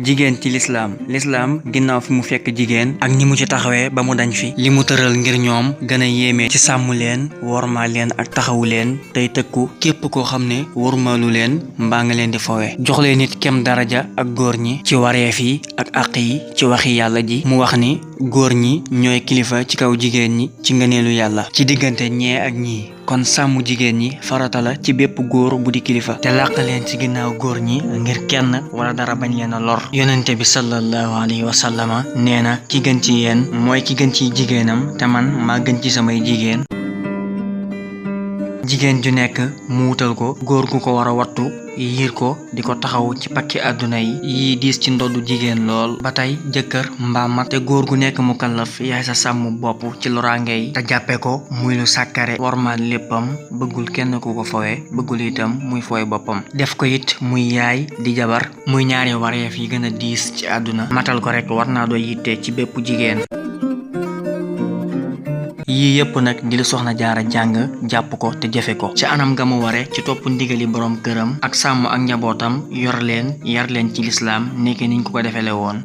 jigéen ci lislaam ginnaaw fi mu fekk jigéen ak ni mu ci taxawee ba mu dañ fi li mu tëral ngir ñoom gën a yéeme ci sàmm leen wormaal leen ak taxawu leen tey tëkku képp koo xam ne wormaalu leen mbaa nga leen di fowe jox leen nit kem daraja ak góor ñi ci wareef yi ak àq yi ci waxi yàlla ji mu wax ni góor ñi ñooy kilifa ci kaw jigéen ñi ci ngëneelu yàlla ci diggante ñee ak ñii kon sàmm jigéen ñi farata la ci bépp góor bu di kilifa te làq leen ci ginnaaw góor ñi ngir kenn wala dara bañ leen a lor yonente bi sallallahu alayhi wa sallama nee na ki gën ci yéen mooy ki gën ci jigéenam te man maa gën ci samay jigéen jigéen ju nekk mu wutal ko góor gu ko war a wattu yiir ko di ko taxaw ci pakki àdduna yi diis ci ndoddu jigéen lool ba tey jëkkër mbaa mag te góor gu nekk mu kallaf yaay sa sàmm bopp ci loraange yi te jàppe ko muy lu sàkkare warmaal léppam bëggul kenn ku ko fowe bëggul itam muy fowe boppam def ko it muy yaay di jabar muy ñaari wareef yi gën a diis ci àdduna matal ko rek war naa doy yitte ci bépp jigéen yii yëpp nag di la soxna jaara jàng jàpp ko te jëfe ko ci anam nga mu ware ci topp ndigali borom këram ak sàmm ak njabootam yor leen yar leen ci lislaam nekk niñ ko defele woon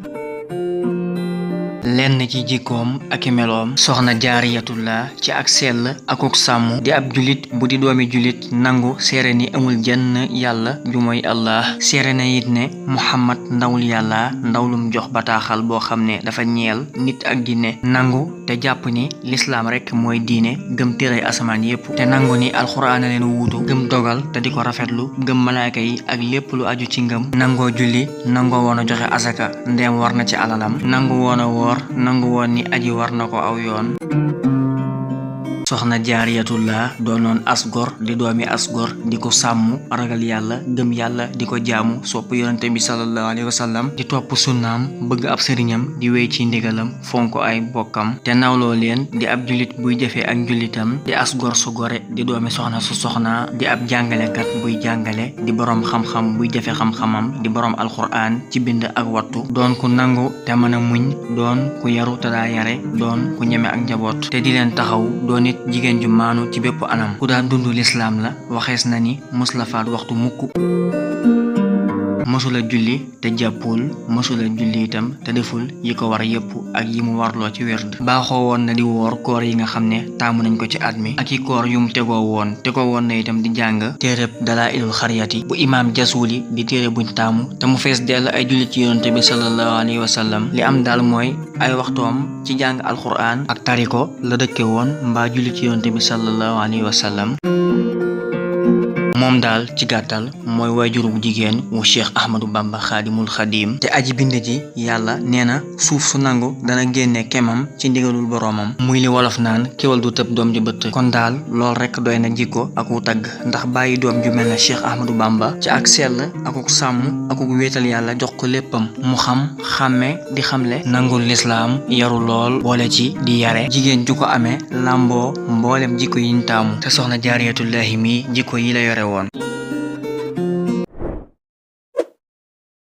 lenn ci jikkoom ak meloom soxna jaariyatullah ci ak sell akuk sàmm di ab julit bu di doomi julit nangu seere ni amul jenn yàlla ju mooy allah seere na it ne muhammad ndawul yàlla ndawlum jox bataaxal boo xam ne dafa ñeel nit ak jinne nangu te jàpp ni lislaam rekk mooy diine gëm téere asamaan yépp te nangu ni alxuraan a leen wuutu gëm dogal te di ko rafetlu gëm malaaka yi ak lépp lu aju ci ngëm nangoo julli nangoo woon a joxe asaka ndeem war na ci alalam nangu woon a woor nangu woon ni aji war na ko aw yoon soxna jaariyatullah doonoon asgor di doomi asgor di ko sàmm ragal yàlla gëm yàlla di ko jaamu sopp yonente bi sallallahu alayhi wa sallam di topp sunnaam bëgg ab sëriñam di wéy ci ndigalam fonk ay bokkam te nawloo leen di ab julit buy jëfee ak njulitam di asgor su gore di doomi soxna su soxna di ab jàngalekat buy jàngale di boroom xam-xam buy jëfe xam-xamam di boroom alxuraan ci bind ak wattu doon ku nangu te mën a muñ doon ku yaru te daa yare doon ku ñeme ak njaboot te di leen taxaw doon jigéen ju maanu ci bépp anam ku daan dund lislaam la waxees na ni mos la faat waxtu mukk mosula julli te jàppul mosula julli itam te deful yi ko war yépp ak yi mu warloo ci werd baaxoo woon na di woor koor yi nga xam ne taamu nañ ko ci at mi ak i koor yum tegoo woon na itam di jàng téereb Dalaa'ilul Xariyati bu imaam Jasuuli di téere buñ taamu te mu fees dell ay julli ci yonente bi sallallahu alayhi wa sallam li am daal mooy ay waxtoom ci jàng alxuraan ak tariko la dëkke woon mbaa julli ci yonente bi sallallahu alayhi wa sallam moom daal ci gàttal mooy waajuru bu jigéen wu Cheikh Ahmadou Bamba Xaadimul Xadim te aji bind ji yàlla nee na suuf su nangu dana génne kemam ci ndigalul boroomam muy li wolof naan kéwal du tëb doom ji bëtt kon daal lool rekk doy na jikko aku tagg ndax bàyyi doom ju mel ne Cheikh Ahmadou Bamba ci ak sell akuk sàmm akuk wéetal yàlla jox ko léppam mu xam xàmme di xamle nangul lislaam yaru lool boole ci di yare jigéen ju ko amee làmboo mboolem jikko yiñ taamu te soxna jaariyatullahi mi jikko yi la yore woon